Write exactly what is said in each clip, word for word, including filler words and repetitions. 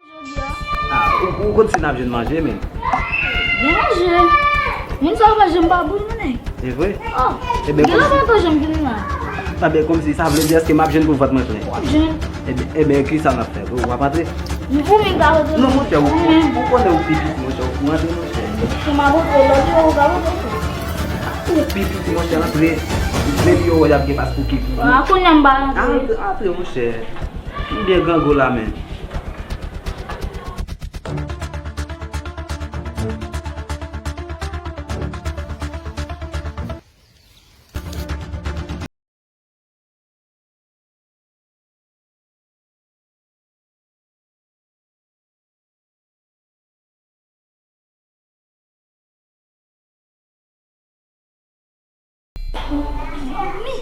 Ah, ou, ou konn si n ap jwenn manje, men? Gen manje. Moun sa yo pa janm pa boule, men. E vre? Oh, gen lontan janm vin la. Sa byen kòmsi, sa vle di èske m ap jwenn pou vant mwen plen? W ap jwenn. Ebyen, ebyen, kisa n ap fè? Ou ap antre? Ou menm ka antre. Non, monchè, ou, ou konnen ou pi piti, monchè, ou antre, monchè. Pou m ap antre, lòt yo, ou ka antre. Ou pi piti, monchè, antre. Depi yo wè y ap gen pas pou ki. Ah, kounye a m pa antre. Antre, antre, monchè. M byen grangou la, men. Manmi,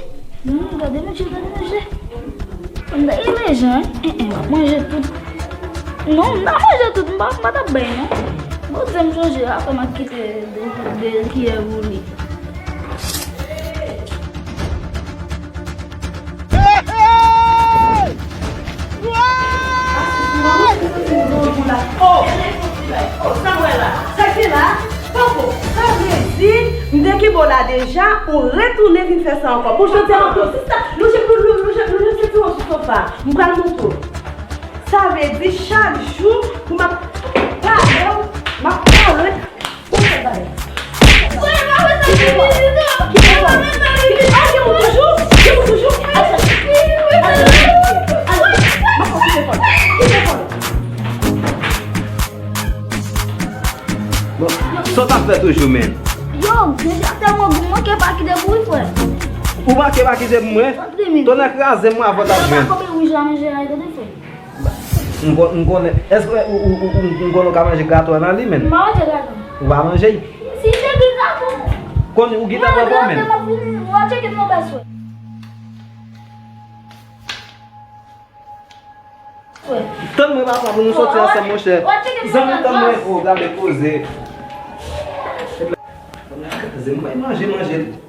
manmi, gade manje, gade manje. M ta gen manje, en, en, en, m ap manje tout. Non, m ta manje tout, m pa, m pa t ap bay, non. Bon, Dye m chonje, apre m ap kite de, de kiyè pou li. Oh! Oh, sa m wè la? Sa k gen la? Poko, sa vle di, m te kenbe w la deja, ou retounen vin fè sa ankò. Bon, jodi a ankò, sista, lonje, lonje, lonje, lonje senti w sou sofa. M pral montre w. Sa vle di, chak jou, pou m ap pale w, m ap pale w, ou fè bagay. Kite kò. Kite kò. Kite kò. Kite kò. Kite kò. Kite kò. Kite kò. Kite kò. Bon, sa w t ap fè toujou, menm? Yo, deja tèlman gou, m manke pa kite pou wi, frè. Ou manke pa kite pou mwen? Tonnè kraze m, mwen avè w t ap jwenn. Mwen pa konbyen wouj la manje a, tande, frè. M kon-, m konnen. Èske ou, ou, ou, ou, ou konnen ou ka manje gato a nan li, menm? M pa manje gato. Ou pa manje? Si m te gen gato. Konn ou gentan pran pòm, menm? Mwen tcheke non, bèswè. Tann mwen papa pou nou soti ansanm, monchè. Zanmi, tann mwen. Oh, gade koze. Zanmi, manje, manje.